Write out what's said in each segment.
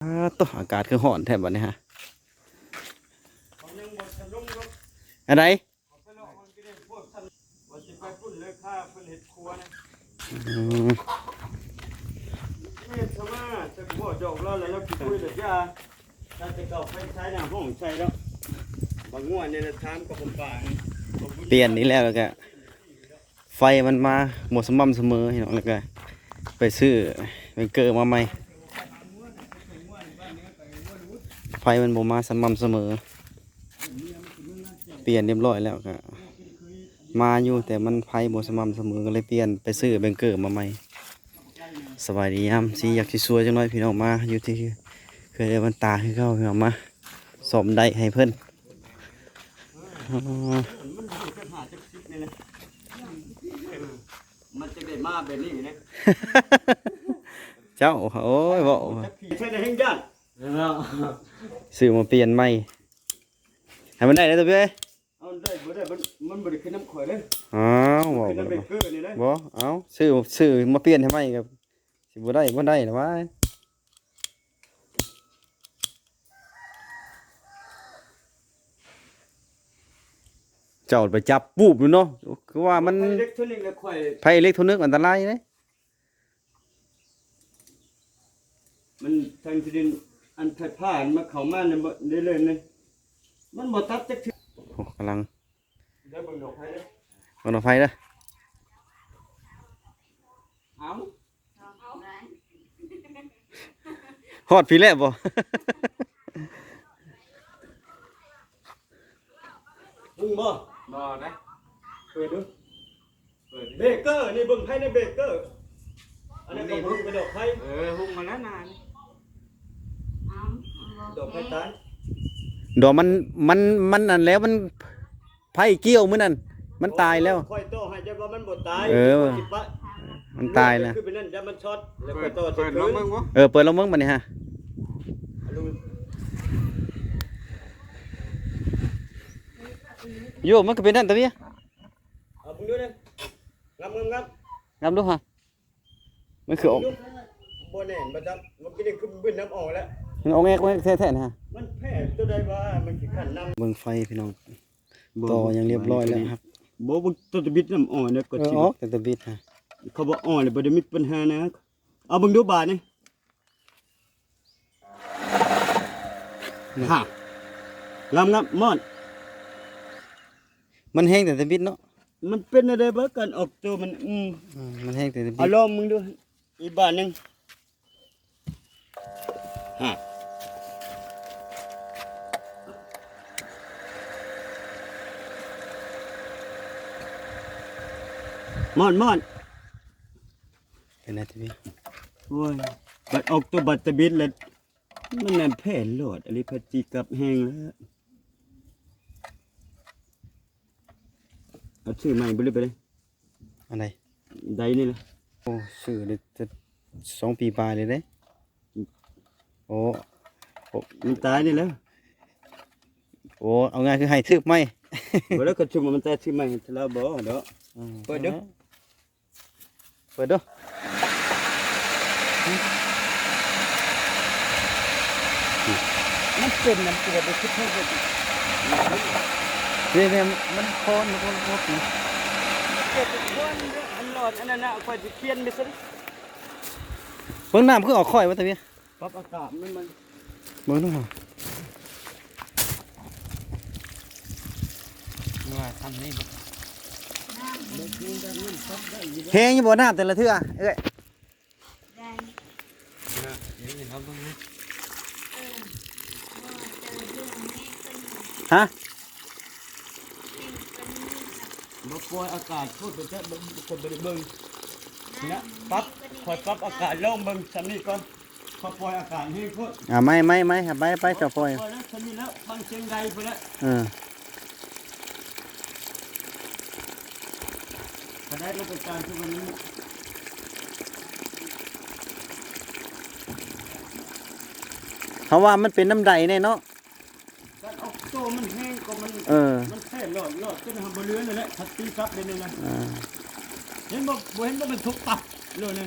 ອາໂຕ ອາກາດຄືຮ້ອນແທ້ບັດນີ້ຮະ. ອັນໃດ? ອືມ ປ່ຽນອີກແລ້ວ ແລ້ວກະ ໄຟມັນມາບໍ່ສະໝ່ຳສະເໝີພີ່ນ້ອງ ແລ້ວກະໄປຊື້ເບຣກເກີມາໃໝ່. ໄຟມັນບໍ່ມາສະໝ່ຳສະເໝີ ປ່ຽນຮຽບຮ້ອຍແລ້ວ ກະມາຢູ່ ແຕ່ມັນໄຟບໍ່ສະໝ່ຳສະເໝີ ກະເລີຍປ່ຽນໄປຊື້ເບຣກເກີມາໃໝ່. ສະບາຍດີຍາມສີຢາກຊິສວຍຈັກໜ້ອຍພີ່ນ້ອງ ມາຢູ່ທີ່ເຮືອນເອື້ອຍວັນຕາຄືເກົ່າພີ່ນ້ອງ ມາສ້ອມໄດໃຫ້ເພິ່ນ. ມັນຈະໄດ້ມາແບບນີ້ນະ ເຈົ້າ ໂອ້ຍ ເວົ້າ ໃສ່ໃນແຮງຢ້ານ ຊື້ມາປ່ຽນໃໝ່ ໃຫ້ມັນໄດ້ເດີຕົວເອີຍ. ເອົາໄດ້ບໍ່ໄດ້ ມັນ ມັນບໍ່ໄດ້ຂຶ້ນນຳຂ້ອຍເດ້. ອ້າວ ເວົ້າ ຂຶ້ນນຳເບຣກເກີນີ້ເດ້. ບໍ່ ເອົາ ຊື້ ຊື້ມາປ່ຽນໃຫ້ໃໝ່ ກໍຊິບໍ່ໄດ້ ບໍ່ໄດ້ລະຫວາ. ເຈົ້າໄປຈັບປູບຢູ່ເນາະ ຄືວ່າມັນ ໄພເລັກໂທນິກແລ້ວຂ້ອຍ ໄພເລັກໂທນິກອັນຕະລາຍເດ້. ມັນທາງທີ່ດິນ ອັນໄຟຟ້າມາເຂົ້າມາໃນ ໃນເລີຍນີ້ ມັນບໍ່ຕັດຈັກເທື່ອ. ໂອ້ ກຳລັງ ເດີເບິ່ງດອກໄຟເດີ ເບິ່ງດອກໄຟເດີ. ເອົາ ຮອດພີ້ແລ້ວບໍ່? ຮຸ່ງບໍ່? ບໍ່ເດ້ ເປີດດູ. ເປີດເບຣກເກີນີ້ ເບິ່ງໄພໃນເບຣກເກີ ອັນນັ້ນກໍຮຸ່ງເປັນດອກໄຟ. ເອີ ຮຸ່ງມາແລ້ວນານີ້ ດອກໄຟຕາຍ. ດອກມັນ ມັນ ມັນອັນແລ້ວ ມັນໄຟກ່ຽວມື້ນັ້ນ ມັນຕາຍແລ້ວ. ຂ້ອຍຕໍ່ໃຫ້ ເຈົ້າວ່າມັນບໍ່ຕາຍ. ເອີ ມັນຕາຍແລ້ວ ຄືເປັນນັ້ນ ຢ້ານມັນຊັອດ ແລ້ວຂ້ອຍຕໍ່. ເປີດລອງເບິ່ງບໍ່? ເອີ ເປີດລອງເບິ່ງບັດນີ້ຮະ. ໂຢ ມັນກໍເປັນນັ້ນຕະເວຍ. ເອົາເບິ່ງດູເດີ ງາມໆໆ ງາມດູຮະ. ມັນຄືອອກ ບໍ່ແໜ້ນບໍ່ຈັກ ມັນກໍໄດ້ຄືເປັນນ້ຳອອກແລ້ວ ມັນອອກແອກ ອອກແອກແທ້ໆນະ. ມັນແພ້ຕົວໃດວ່າມັນຊິຂັ້ນນ້ຳ. ເບິ່ງໄຟພີ່ນ້ອງ ບໍ່ ຕໍ່ຢ່າງຮຽບຮ້ອຍແລ້ວຄັບ. ບໍ່ ເບິ່ງຕົວຕະບິດນ້ຳອອກແລ້ວກໍ ເອີ ຊິອອກແຕ່ຕະບິດຮະ. ເຂົາວ່າອອກແລ້ວບໍ່ໄດ້ມີປັນຫານະ. ເອົາເບິ່ງດູບາດນີ້ ຮະ ງາມໆ ມອດ. ມັນແຮງແຕ່ຕະບິດເນາະ. ມັນເປັນແນວໃດບໍ່ ການອອກໂຕມັນ? ອືມ ອືມ ມັນແຮງແຕ່ຕະບິດ. ເອົາລອງເບິ່ງດູອີກບາດໜຶ່ງ ຮະ ມອດ ມອດ. ເປັນໄດຕະບິດ? ໂອ້ຍ ບັດອອກໂຕບັດຕະບິດແລ້ວ ມັນແມ່ນແພ້ຫຼອດອີ່ຫຼີ ພັດຈິກັບແຮງແລ້ວ. ເອົາຊື້ໃໝ່ບໍ່ ຫຼື ໄປເລີຍ? ອັນໃດ? ໄດນີ້ລະ. ໂອ້ ຊື້ໄດ້ແຕ່ສອງປີປາຍເລີຍເດ້. ໂອ້ ໂອ້ ມັນຕາຍນີ້ແຫຼະ. ໂອ້ ເອົາງ່າຍຄືໃຫ້ຊື້ໃໝ່. ບໍ່ແລ້ວ ຄັນສົມມຸດມັນຕາຍ ຊື້ໃໝ່ໃຫ້ລາວບໍ່ເນາະ. ອືມ ເປີດດູ. ເປີດດູ. ມັນເປັນນຳຕົວບໍ່ຄິດເຖິງເລີຍ. ນີ້ ນີ້ ມັນຄອນ ມັນຄອນ ມັນເປັນຄອນ. ອັນຫຼອດອັນນັ້ນນະ ຂ້ອຍຊິປ່ຽນໄປຊະ. ເບິ່ງນ້ຳຄືອອກຄ້ອຍວ່າຕະເວຍ. ປັບອາກາດມັນ ມັນ ເບິ່ງດູຫະ ວ່າທຳນີ້ ແຮງຢູ່ບໍ່ນ້ຳແຕ່ລະເທື່ອເອື້ອຍ? ໄດ້ ເອີ ເບິ່ງດູ ຮະ? ບໍ່ປ່ອຍອາກາດໂພດ ໄປແທ້ ບໍ່ ບໍ່ໄດ້ເບິ່ງນະ. ປັບ ຂ້ອຍປັບອາກາດລອງເບິ່ງຊ່ຳນີ້ກ່ອນ. ເຂົາປ່ອຍອາກາດແຮງໂພດ. ອ່າ ໄໝ ໄໝ ໄໝ ໄປ ໄປ ເຈົ້າປ່ອຍ ປ່ອຍແລ້ວ ຊ່ຳນີ້ແລ້ວ ຟັງສຽງໄດພຸ້ນແຫຼະ. ເອີ ກະໄດ້ ມັນກະການຄືມັນ ເຮົາວ່າມັນເປັນນ້ຳໄດແນ່ເນາະ. ການອອກໂຕມັນແຮງກວ່າມັນ ເອີ ມັນແຜ່ຫຼອດ ຫຼອດຈົນເຮົາບໍ່ເຫຼືອນັ້ນແຫຼະ ພັດຕີກັບເລີຍນີ້ນະ. ອ່າ ເຫັນບໍ່ ບໍ່ເຫັນບໍ່ ມັນທຸບປັບເລີຍນີ້.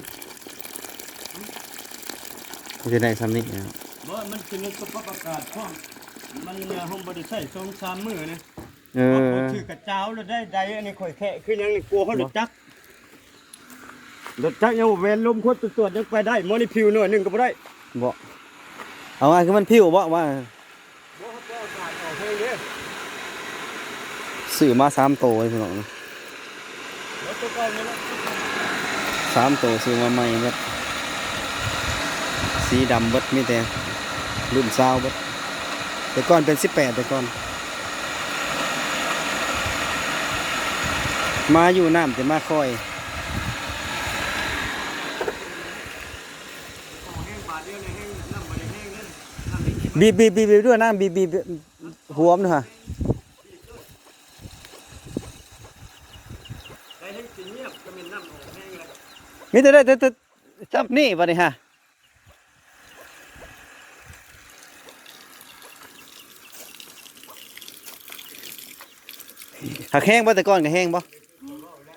ມັນຈະໄດ້ຊ່ຳນີ້ເນາະ. ບໍ່ ມັນຂຶ້ນກັບສະພາບອາກາດພ້ອມ ມັນ ເຮົາບໍ່ໄດ້ໃຊ້ສອງສາມມື້ນະ. ເອີ ເຮົາບໍ່ຖືກກະຈາວແລ້ວໄດ້ ໄດອັນນີ້ຂ້ອຍແຄະຄືຫຍັງນີ້ ກົວຮອດລົດຈັກ ລົດຈັກຍັງບໍ່ແວ່ນລົມ ຄົນໄປຕວດຍັງໄປໄດ້ ໝໍນີ້ຜິວໜ້ອຍໜຶ່ງກໍບໍ່ໄດ້. ບໍ່ ເອົາງ່າຍຄືມັນຜິວບໍ່ວ່າ? ບໍ່ ເຮົາປ່ອຍອາກາດອອກແຮງເດ້. ຊື້ມາສາມໂຕເດ້ພີ່ນ້ອງ ເອົາໂຕເກົ່ານີ້ແຫຼະ ສາມໂຕ ຊື້ມາໃໝ່ເບິດ ສີດຳເບິດ ມີແຕ່ລຸ້ນຊາວເບິດ ແຕ່ກ່ອນເປັນສິບແປດ ແຕ່ກ່ອນ ມາຢູ່ນ້ຳແຕ່ມາຄ່ອຍ. ບີບໆໆໆ ດ້ວຍນະ ບີບໆ ຫົວມັນຫັ້ນ ມີແຕ່ໄດ້ແຕ່ ແຕ່ ແຕ່ຊ່ຳນີ້ບັດນີ້ຫາ ຫາກແຮງບໍ່? ແຕ່ກ່ອນກໍແຮງບໍ່?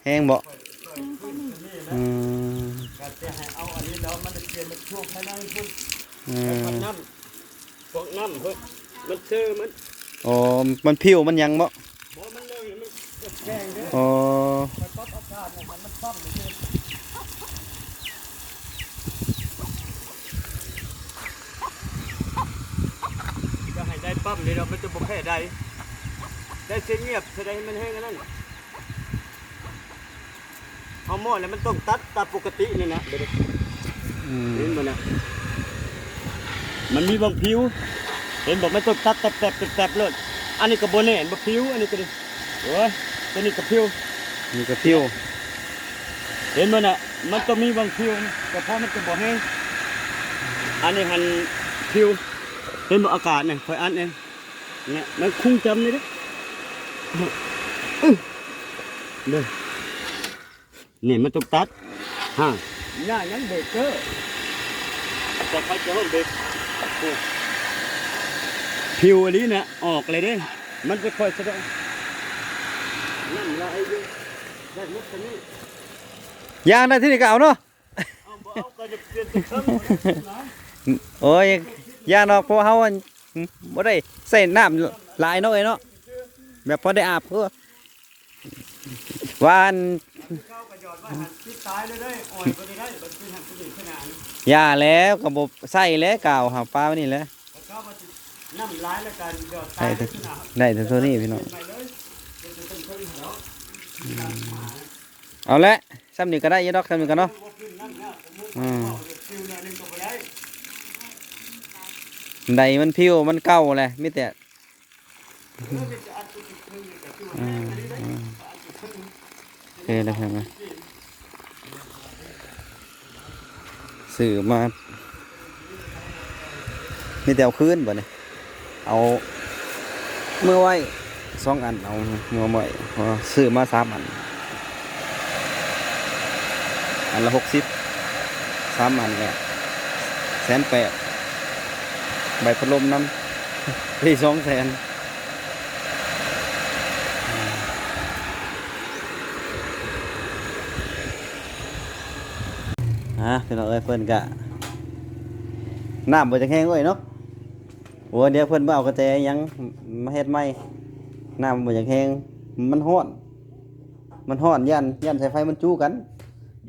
ແຮງບໍ່? ອືມ ກໍຈະໃຫ້ເອົາອັນນີ້ແລ້ວ ມັນຈະປ່ຽນເປັນຊ່ວງພາຍໃນພຸ້ນ ອືມ ແລ້ວກໍນ້ຳ ພວກນ້ຳເພິ່ນ ມັນເຊີມັນ ອໍ ມັນຜິວມັນຫຍັງບໍ່? ບໍ່ ມັນເລີຍ ມັນແຂງເດ້. ອໍ ໄປປັບອາກາດໃຫ້ມັນປ້ຳຊື່ ຈະໃຫ້ໄດປ້ຳນີ້ດອກ ມັນຈະບໍ່ແພ້ໄດ ໄດຊິງຽບ ຊິໄດ້ໃຫ້ມັນແຮງອັນນັ້ນ. ເອົາໝໍ້ແລ້ວມັນຕ້ອງຕັດຕາມປົກກະຕິນີ້ນະ ອືມ ເຫັນບໍ່ນະ ມັນມີບາງຜິວ ເຫັນບໍ່ ມັນຕ້ອງຕັດແຕັບໆໆໂລດ. ອັນນີ້ກໍບໍ່ແນ່ນບໍ່ຜິວ ອັນນີ້ກໍດີ ໂອ້ຍ ຕົວນີ້ກໍຜິວ ນີ້ກໍຜິວ ເຫັນບໍ່ນະ ມັນຕ້ອງມີບາງຜິວ ສະເພາະມັນຈະບໍ່ແຮງ. ອັນນີ້ຫັ້ນຜິວ ເຫັນບໍ່ ອາກາດນີ້ ຂ້ອຍອັດເອງ ນີ້ ມັນຄຸງຈຳນີ້ເດ້ ເອີ ເດີ ນີ້ມັນຕ້ອງຕັດ ຮະ ຫຍ້າຍັງເບຣກເກີ ແຕ່ເຂົາຈະເວົ້າເບຣກ ຜິວອັນນີ້ນະ ອອກເລີຍເດ້ ມັນຈະຄ່ອຍສະດອກ ນ້ຳລາຍຢູ່ ໄດ້ໝົດຊຳນີ້ ຢ່າງໃດທີ່ນີ້ກໍເອົາເນາະ. ເອົາ ບໍ່ເອົາກໍຈະປ່ຽນເປັນເທິງ ໂອ້ຍ ຢ່າເນາະ ເພາະເຮົາ ອັນ ບໍ່ໄດ້ໃສ່ນ້ຳຫຼາຍເນາະ ເອີຍເນາະ ແບບພໍໄດ້ອາບ ຄືວ່າ ອັນ ຢ່າແລ້ວ ກໍບໍ່ໃສ່ແລ້ວ ກາວຫາປາໄວ້ນີ້ແຫຼະ ນ້ຳຫຼາຍແລ້ວກໍຢອດຕາຍ ໄດ້ແຕ່ ໄດ້ແຕ່ໂຕນີ້ພີ່ນ້ອງ ອືມ. ເອົາແຫຼະ ຊ່ຳນີ້ກໍໄດ້ຢູ່ດອກ ຊ່ຳນີ້ກໍເນາະ ອືມ ໄດມັນຜິວມັນເກົ່າແຫຼະ ມີແຕ່ ອືມ ອືມ ໂອເຄແລ້ວ ຊື້ມາ ມີແຕ່ເອົາຄືນບັດນີ້ ເອົາເມືອໄວ້ສອງອັນ ເອົາເມືອໄວ້ ເພາະວ່າຊື້ມາສາມອັນ ອັນລະຫົກສິບ ສາມອັນກະແສນແປດ ໃບພັດລົມນຳ ໄດ້ສອງແສນ. ອ່າ ພີ່ນ້ອງເອີຍ ເພິ່ນກະ ນ້ຳບໍ່ຈັກແຮງເອີຍເນາະ ໂອ້ ດຽວເພິ່ນມາເອົາກະແຈຫຍັງມາເຮັດໃໝ່ ນ້ຳບໍ່ຈັກແຮງ ມັນຮ້ອນ ມັນຮ້ອນ ຢ້ານ ຢ້ານສາຍໄຟມັນຈູກັນ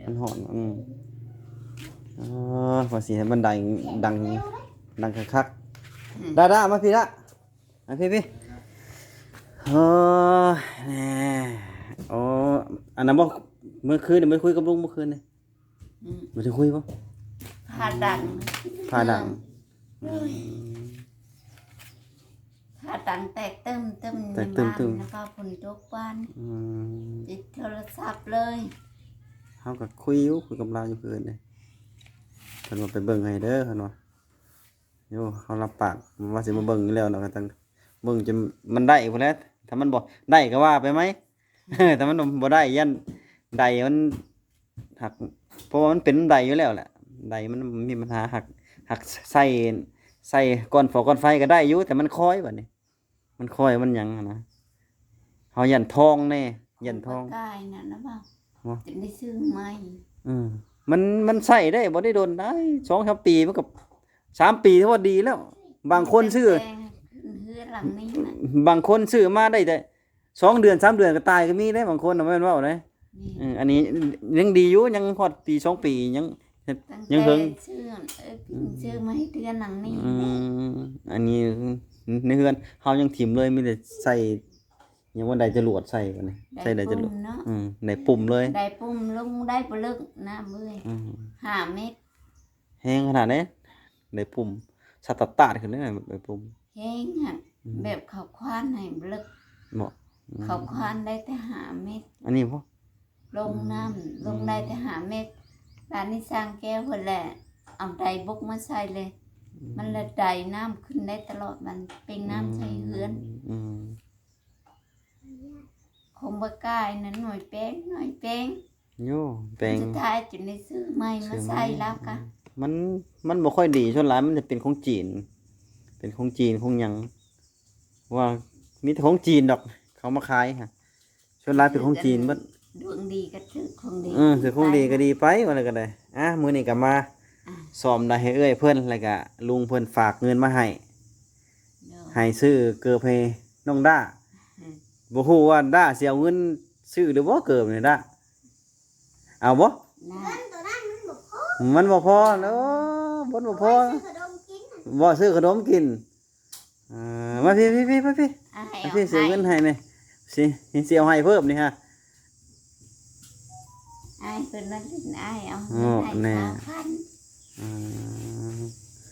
ມັນຮ້ອນ ອືມ ອໍ ວ່າຊິໃຫ້ມັນດັງ ດັງ ດັງຄັກໆ ອືມ ດາດາ ມາພີ້ລະ ອ່ະ ພີ້ໆ ໂອ້ຍ ແນ່ ໂອ້ ອັນນັ້ນບໍ່ ມື້ຄືນນີ້ບໍ່ໄດ້ຄຸຍກັບລຸງມື້ຄືນນີ້ ອືມ ບໍ່ໄດ້ຄຸຍບໍ່ ຜ້າດັງ ຜ້າດັງ ອືມ ໂດຍ ອືມ ຜ້າດັງແຕກຕຶ້ມໆ ແຕກຕຶ້ມໆ ໃນບ້ານ ແລ້ວກໍຝົນຕົກວານ ອືມ ຕິດໂທລະສັບເລີຍ ເຮົາກໍຄຸຍຢູ່ ຄຸຍກັບລາວຢູ່ຄືນນີ້ ເພິ່ນວ່າໄປເບິ່ງໃຫ້ເດີ ເພິ່ນວ່າ ໂອ້ ເຮົາຮັບປາກວ່າຊິມາເບິ່ງຢູ່ແລ້ວເນາະ ກໍຕ້ອງເບິ່ງຈົນມັນໄດ້ພຸ້ນແຫຼະ ຖ້າມັນບໍ່ໄດ້ກໍວ່າໄປໃໝ່ ຖ້າມັນບໍ່ໄດ້ ຢ້ານໄດມັນຫັກ ເພາະວ່າມັນເປັນໄດຢູ່ແລ້ວແຫຼະ ໄດມັນມີບັນຫາຫັກ ຫັກໃສ່ ໃສ່ກ່ອນຟອກກ່ອນໄຟກໍໄດ້ຢູ່ ແຕ່ມັນຄອຍບັດນີ້ ມັນຄອຍມັນຫຍັງຫັ້ນນະ ເຮົາຢ້ານທອງແດ່ ຢ້ານທອງ ກາຍນັ້ນນະບໍ່ ບໍ່ ຈະໄດ້ຊື້ໃໝ່ ເອີ ມັນ ມັນໃຊ້ໄດ້ບໍ່ໄດ້ດົນໃດ ສອງສາມປີມັນກໍ ສາມປີຖືວ່າດີແລ້ວ. ບາງຄົນຊື້ ແຕ່ເຮືອນຫຼັງນີ້ນະ ບາງຄົນຊື້ມາໄດ້ແຕ່ສອງເດືອນ ສາມເດືອນກໍຕາຍກໍມີເດ້ ບາງຄົນນະ ແມ່ນເວົ້າເດ້. ແມ່ນ ເອີ ອັນນີ້ຍັງດີຢູ່ ຍັງຮອດປີສອງປີ ຍັງ ຍັງເຫິງ. ຊື້ ເອີ ຊື້ມາເຮັດເຮືອນຫຼັງນີ້. ອືມ ອັນນີ້ໃນເຮືອນເຮົາຍັງຖິ້ມເລີຍ ມີແຕ່ໃສ່ ຍັງວ່າໄດ້ຈະຫຼວດໃສ່ບັດນີ້ ໄດ້ ໃສ່ໄດ້ຈະຫຼວດ ປຸ່ມເນາະ. ອືມ ໄດ້ປຸ່ມເລີຍ ໄດ້ປຸ່ມ ລົງໄດ້ບໍ່ເລິກນ້ຳເອີຍ. ອືມ ຫ້າເມັດ ແຮງຂະໜາດໃດ ໄດ້ປຸ່ມ ສະຕາດຕາດຂຶ້ນເລີຍ ໄດ້ປຸ່ມ ແຮງຫັ້ນ. ອືມ ແບບເຂົາຄວານໃຫ້ບໍ່ເລິກ ເບາະ. ອືມ ເຂົາຄວານໄດ້ແຕ່ຫ້າເມັດ. ອັນນີ້ບໍ່ ລົງນ້ຳ ອືມ ລົງໄດ້ແຕ່ຫ້າເມັດ. ບາດນີ້ຊ່າງແກ້ວເພິ່ນແຫຼະ ເອົາໄດບົກມາໃສ່ເລີຍ. ອືມ ມັນລະໄດນ້ຳຂຶ້ນໄດ້ຕະຫຼອດ ມັນເປັ່ງນ້ຳໃສ່ເຮືອນ. ອືມ ຄົງບໍ່ກາຍນັ້ນ ໜ້ອຍແປ້ງ ໜ້ອຍແປ້ງ. ໂຍ ແປ້ງ ສຸດທ້າຍຈົນໄດ້ຊື້ໃໝ່ມາໃສ່ລາວກະ ມັນ ມັນບໍ່ຄ່ອຍດີ. ສ່ວນຫຼາຍມັນຈະເປັນຂອງຈີນ ເປັນຂອງຈີນຂອງຫຍັງ ວ່າມີແຕ່ຂອງຈີນດອກ ເຂົາມາຂາຍຫັ້ນ. ສ່ວນຫຼາຍເປັນຂອງຈີນເບິດ. ດວງດີກໍຖືກຂອງດີ. ເອີ ຖືກຂອງດີກໍດີໄປ ວ່າແລ້ວກໍໄດ້. ອ່ະ ມື້ນີ້ກໍມາ ອ່ະ ສ້ອມໄດ້ໃຫ້ເອື້ອຍເພິ່ນ ແລ້ວກໍລຸງເພິ່ນຝາກເງິນມາໃຫ້ ໂດຍ ໃຫ້ຊື້ເກີບໃຫ້ນ້ອງດ້າ. ອືມ ບໍ່ຮູ້ວ່າດ້າຊິເອົາເງິນຊື້ຫຼືບໍ່ເກີບນີ້ດ້າ ເອົາບໍ່? ນະ ເງິນໂຕນັ້ນມັນບໍ່ພໍ ມັນບໍ່ພໍ. ໂອ້ ມັນບໍ່ພໍ ຊື້ຂະໜົມກິນ ບໍ່ ຊື້ຂະໜົມກິນ. ອ່າ ມາພີ້ ພີ້ ພີ້ ມາພີ້ ອ້າຍ ມາພີ້ ເອົາໃຫ້ ຊື້ເງິນໃຫ້ແດ່ ຊິ ຊິເອົາໃຫ້ເພີ່ມນີ້ຮະ. ອ້າຍເພິ່ນມາຫຼິ້ນ ອ້າຍເອົາເງິນໃຫ້ ໂອ້ ແນ່ ສາມພັນ. ອ່າ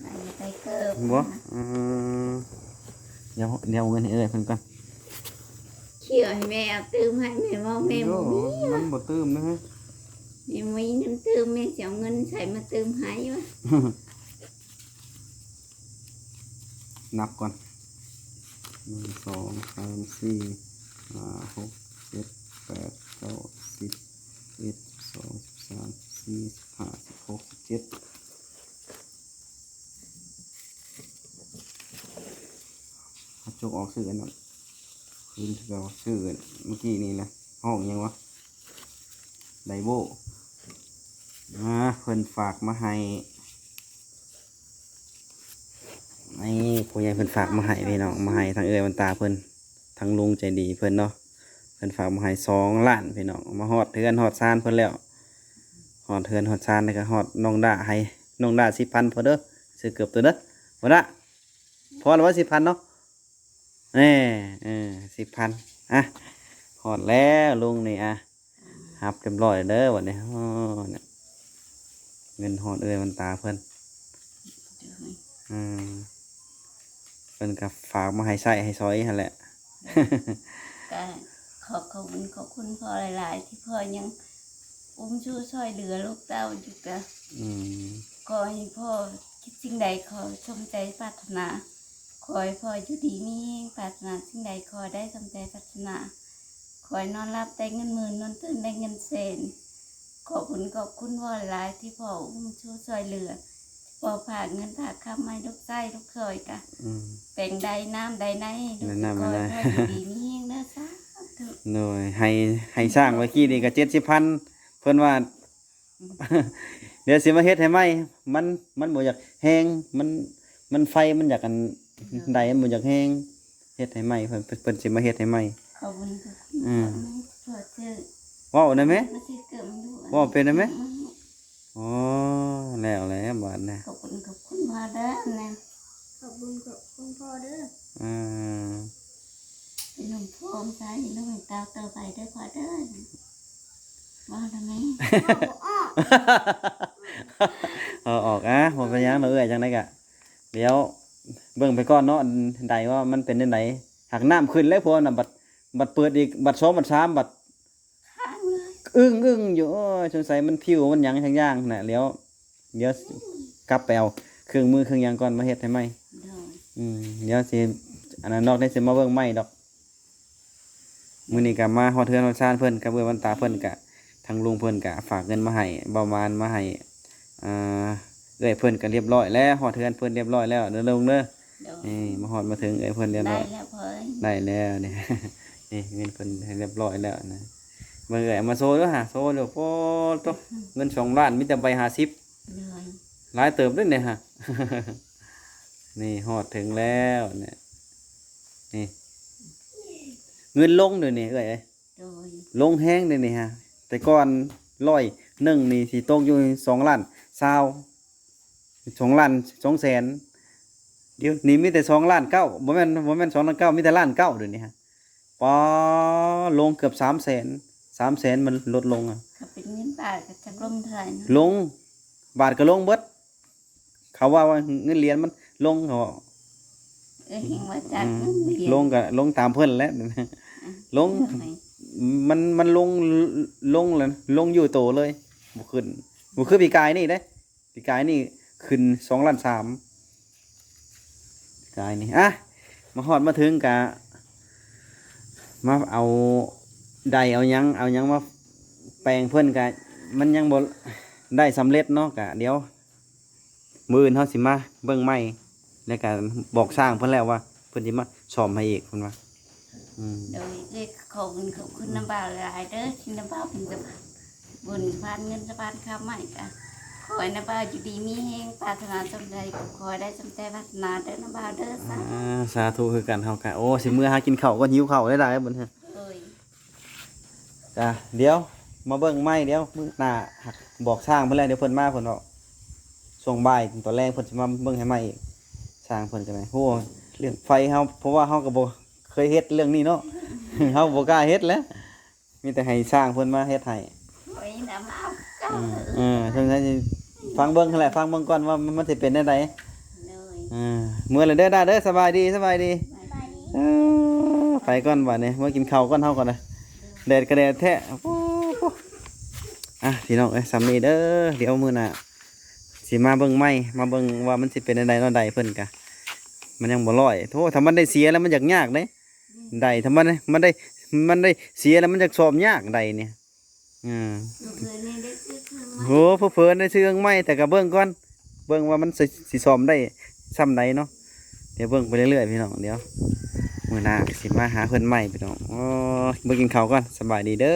ມັນໄປເກີບ ບໍ່ ນະ ອືມ ດຽວ ດຽວເອົາເງິນໃຫ້ເອື້ອຍເພິ່ນກ່ອນ. ເຂົ້າໃຫ້ແມ່ເອົາຕື່ມໃຫ້ ແມ່ເວົ້າແມ່ບໍ່ມີ ໂອ້ ມັນບໍ່ຕື່ມນະ ແມ່ບໍ່ມີເງິນຕື່ມ ແມ່ຊິເອົາເງິນໃສມາຕື່ມໃຫ້ວະ? ນັບກ່ອນ ໜຶ່ງ ສອງ ສາມ ສີ່ ຫ້າ ຫົກ ເຈັດ ແປດ ເກົ້າ ສິບ ສິບເອັດ ສິບສອງ ສິບສາມ ສິບສີ່ ສິບຫ້າ ສິບຫົກ ສິບເຈັດ. ເອົາຈົກອອກ ຊື້ອັນນັ້ນຄືນຄືເກົ່າ ຊື້ອັນເມື່ອກີ້ນີ້ນະ ຫ້ອງຫຍັງວະ ໄດໂວ ອ່າ ເພິ່ນຝາກມາໃຫ້ ນີ້ ຜູ້ໃຫຍ່ເພິ່ນຝາກມາໃຫ້ພີ່ນ້ອງ ມາໃຫ້ທັງເອື້ອຍວັນຕາເພິ່ນ ທັງລຸງໃຈດີເພິ່ນເນາະ. ເພິ່ນຝາກມາໃຫ້ສອງລ້ານພີ່ນ້ອງ ມາຮອດເຮືອນຮອດຊານເພິ່ນແລ້ວ ຮອດເຮືອນຮອດຊານ ແລ້ວກໍຮອດນ້ອງດ້າ ໃຫ້ນ້ອງດ້າສິບພັນພໍເດີ ຊື້ເກີບໂຕເດີ ບໍ່ດ້າ ພໍແລ້ວບໍ່ ສິບພັນເນາະ. ແນ່ ເອີ ສິບພັນ ອ່ະ ຮອດແລ້ວລຸງນີ້ ອ່ະ ຮັບຮຽບຮ້ອຍເດີບັດນີ້. ໂອ້ ເງິນຮອດເອື້ອຍວັນຕາເພິ່ນ ເອີ ເພິ່ນກໍຝາກມາໃຫ້ໃຊ້ໃຫ້ສອຍຫັ້ນແຫຼະ. ກໍຂໍຂອບຄຸນ ຂອບຄຸນພໍ່ຫຼາຍໆ ທີ່ພໍ່ຍັງອຸ້ມຊູຊ່ອຍເຫຼືອລູກເຕົ້າຢູ່. ກໍ ອືມ ຂໍໃຫ້ພໍ່ຄິດສິ່ງໃດຂໍສົມໃຈປາດຖະໜາ ຂໍໃຫ້ພໍ່ຢູ່ດີມີແຮງ ປາດຖະໜາສິ່ງໃດຂໍໃຫ້ໄດ້ສົມໃຈປາດຖະໜາ ຂໍໃຫ້ນອນຫຼັບໄດ້ເງິນໝື່ນ ນອນຕື່ນໄດ້ເງິນແສນ. ຂອບຄຸນ ຂອບຄຸນພໍ່ຫຼາຍໆ ທີ່ພໍ່ອຸ້ມຊູຊ່ອຍເຫຼືອ ພໍ່ຝາກເງິນຝາກຄຳໃຫ້ລູກຊາຍລູກເຂີຍ ກະ ອືມ ແປງໄດນ້ຳໄດໃນ ໃນນ້ຳໃນໃນ ໃຫ້ລູກໃຫ້ຫຼານ ຂໍໃຫ້ພໍ່ຢູ່ດີມີແຮງເດີ ສາທຸ. ໂດຍ ໃຫ້ ໃຫ້ສ້າງໄວ້ກີ້ນີ້ກໍເຈັດສິບພັນ ເພິ່ນວ່າ ດຽວຊິມາເຮັດໃຫ້ໃໝ່ ມັນ ມັນບໍ່ຢາກແຮງ ມັນ ມັນໄຟມັນຢາກອັນ ອືມ ໃດມັນບໍ່ຢາກແຮງ ເຮັດໃຫ້ໃໝ່ ເພິ່ນ ເພິ່ນຊິມາເຮັດໃຫ້ໃໝ່. ຂອບຄຸນ ຂອບຄຸນ ອືມ ພໍ່ແມ່ ພໍ່ເຈົ້າ ເວົ້າໄດ້ແມ? ມາຊື້ເກີບໃຫ້ລູກ ເວົ້າເປັນໄດ້ແມ? ອືມ ອໍ ແລ້ວແຫຼະບາດນີ້ ຂອບຄຸນ ຂອບຄຸນພໍ່ເດີ ແມ່ ຂອບຄຸນ ຂອບຄຸນພໍ່ເດີ. ອືມ ເປັນນມໂພມໃສ່ລູກໃຫ້ເຕົ້າຕໍ່ໄປເດີພໍ່ເດີ ວ່າແລ້ວແມ່ ເອົາອອກ ເອົາອອກ ອ່າ ບໍ່ເປັນຫຍັງດອກເອື້ອຍ ຈັ່ງໃດກະ ດຽວເບິ່ງໄປກ່ອນເນາະ ອັນໃດວ່າມັນເປັນຈັ່ງໃດ ຫາກນ້ຳຂຶ້ນແລ້ວ ພວກນັ້ນບັດ ບັດເປີດອີກ ບັດສອງ ບັດສາມ ບັດ ຄ້າງເລີຍ ອຶ້ງໆຢູ່ ໂອ້ຍ ສົງໄສມັນຜິວມັນຫຍັງສັກຢ່າງນະ ແລ້ວ ດຽວກັບໄປເອົາເຄື່ອງມືເຄື່ອງຫຍັງກ່ອນ ມາເຮັດໃຫ້ໃໝ່. ໂດຍ ອືມ ດຽວຊິ ອັນນັ້ນ ນອກນີ້ຊິມາເບິ່ງໃໝ່ດອກ. ມື້ນີ້ກໍມາຮອດເຮືອນຮອດຊານເພິ່ນ ກັບເອື້ອຍວັນຕາເພິ່ນ ກະທາງລຸງເພິ່ນກະຝາກເງິນມາໃຫ້ ເບົາມານມາໃຫ້ ອ່າ ເອື້ອຍເພິ່ນກໍລຽບຮ້ອຍແລ້ວ ຮອດເຮືອນເພິ່ນລຽບຮ້ອຍແລ້ວເດີລຸງເດີ. ໂດຍ ນີ້ມາຮອດມາເຖິງເອື້ອຍເພິ່ນລຽບຮ້ອຍ ໄດ້ແລ້ວພໍ່ເອີຍ ໄດ້ແລ້ວນີ້ ນີ້ເງິນເພິ່ນລຽບຮ້ອຍແລ້ວນະ. ເບິ່ງເອື້ອຍເອົາມາໂຊເດີຫາ ໂຊເດີ ໂອ້ໂຕ ເງິນສອງລ້ານ ມີແຕ່ໃບຫ້າສິບ ໂດຍ ຫຼາຍເຕີບເດ້ນີ້ຫາ. ນີ້ຮອດເຖິງແລ້ວນີ້ ນີ້ ເງິນລົງເດນີ້ເອື້ອຍເອີຍ ໂດຍ ລົງແຮງເດນີ້ຮະ ແຕ່ກ່ອນຮ້ອຍໜຶ່ງນີ້ຊິຕົກຢູ່ສອງລ້ານຊາວ ສອງລ້ານສອງແສນ ດຽວນີ້ມີແຕ່ສອງລ້ານເກົ້າ ບໍ່ແມ່ນ ບໍ່ແມ່ນສອງລ້ານເກົ້າ ມີແຕ່ລ້ານເກົ້າດຽວນີ້ຮະ ປາ ລົງເກືອບສາມແສນ ສາມແສນມັນລົດລົງອະ ຖ້າເປັນເງິນບາດກໍຈັກລົງເທົ່າໃດນະ ລົງ ບາດກໍລົງເບິດ ເຂົາວ່າ ວ່າເງິນຫຼຽນມັນລົງເນາະ ເອີ ແຮງວ່າຈັກ ອືມ ເງິນຫຼຽນ ລົງກໍລົງຕາມເພິ່ນແຫຼະ ອືມ ລົງ ໂດຍ ມັນ ມັນລົງ ລົງແລ້ວ ລົງຢູ່ໂຕເລີຍ ບໍ່ຂຶ້ນ ບໍ່ຄືປີກາຍນີ້ເດ້ ປີກາຍນີ້ຂຶ້ນສອງລ້ານສາມ ປີກາຍນີ້ ອະ ມາຮອດມາເຖິງກະ ມາເອົາໄດເອົາຫຍັງ ເອົາຫຍັງມາແປງເພິ່ນກະ ມັນຍັງບໍ່ໄດ້ສຳເລັດເນາະ ກະດຽວມື້ອື່ນເຮົາຊິມາເບິ່ງໃໝ່ ແລ້ວກະບອກຊ່າງເພິ່ນແລ້ວວ່າ ເພິ່ນຊິມາສ້ອມໃຫ້ອີກ ເພິ່ນວ່າ ອືມ ໂດຍ ເອື້ອຍຂໍບຸນຂອບຄຸນນຳບ່າວຫຼາຍໆເດີ ທີ່ນຳບ່າວເປັນສະພານບຸນສະພານເງິນສະພານຄຳໃຫ້ກະ ຂໍໃຫ້ນຳບ່າວຢູ່ດີມີແຮງ ປາດຖະໜາສ່ຳໃດກໍຂໍໃຫ້ໄດ້ສ່ຳໃຈປາດຖະໜາເດີນຳບ່າວເດີ ສາ ອ່າ ສາທຸຄືກັນ ເຮົາກະ ໂອ້ ຊິເມືອຫາກິນເຂົ້າກ່ອນ ຫິວເຂົ້າຫຼາຍໆບັດນີ້ ໂດຍ ກະດຽວມາເບິ່ງໃໝ່ ດຽວມື້ໜ້າ ບອກຊ່າງເພິ່ນແລ້ວ ດຽວເພິ່ນມາ ເພິ່ນເວົ້າຊ່ວງບ່າຍຕອນແລງ ເພິ່ນຊິມາເບິ່ງໃຫ້ໃໝ່ອີກ ຊ່າງເພິ່ນກໍໄດ້ ໂອ້ ເລື່ອງໄຟເຮົາ ເພາະວ່າເຮົາກໍບໍ່ເຄີຍເຮັດເລື່ອງນີ້ເນາະ ເຮົາບໍ່ກ້າເຮັດແຫຼະ ມີແຕ່ໃຫ້ຊ່າງເພິ່ນມາເຮັດໃຫ້ ໂອ້ຍ ນຳເອົາ ອືມ ເອີ ຈັ່ງໃດຊິຟັງເບິ່ງຫັ້ນແຫຼະ ຟັງເບິ່ງກ່ອນວ່າມັນ ມັນຊິເປັນແນວໃດ ໂດຍ ເອີ ເມືອແລ້ວເດີ ດາເດີ ສະບາຍດີ ສະບາຍດີ ສະບາຍດີ ເອີ ໄປກ່ອນບາດນີ້ ເມືອກິນເຂົ້າກ່ອນ ເຮົາກ່ອນນະ ແດດກໍແດດແທ້ ໂອ້ ອ່ະ ພີ່ນ້ອງເອີຍ ສ່ຳນີ້ເດີ ດຽວມື້ໜ້າຊິມາເບິ່ງໃໝ່ ມາເບິ່ງວ່າມັນຊິເປັນແນວໃດເນາະ ໄດເພິ່ນກະ ມັນຍັງບໍ່ຮ້ອຍ ໂທ້ ຖ້າມັນໄດ້ເສຍແລ້ວມັນຢາກຍາກເດ້ ໄດ້ ຖ້າມັນ ມັນໄດ້ ມັນໄດ້ເສຍແລ້ວມັນຢາກສ້ອມຍາກໄດນີ້ ເອີ ເມື່ອຄືນນີ້ໄດ້ຊື້ເຄື່ອງໃໝ່ ໂອ້ ເຜີໆໄດ້ຊື້ເຄື່ອງໃໝ່ ແຕ່ກໍເບິ່ງກ່ອນ ເບິ່ງວ່າມັນຊິ ຊິສ້ອມໄດ້ຊ່ຳໃດເນາະ ດຽວເບິ່ງໄປເລື້ອຍໆ ພີ່ນ້ອງ ດຽວມື້ໜ້າຊິມາຫາເພິ່ນໃໝ່ ພີ່ນ້ອງ ໂອ້ຍ ເບິ່ງກິນເຂົ້າກ່ອນ ສະບາຍດີເດີ.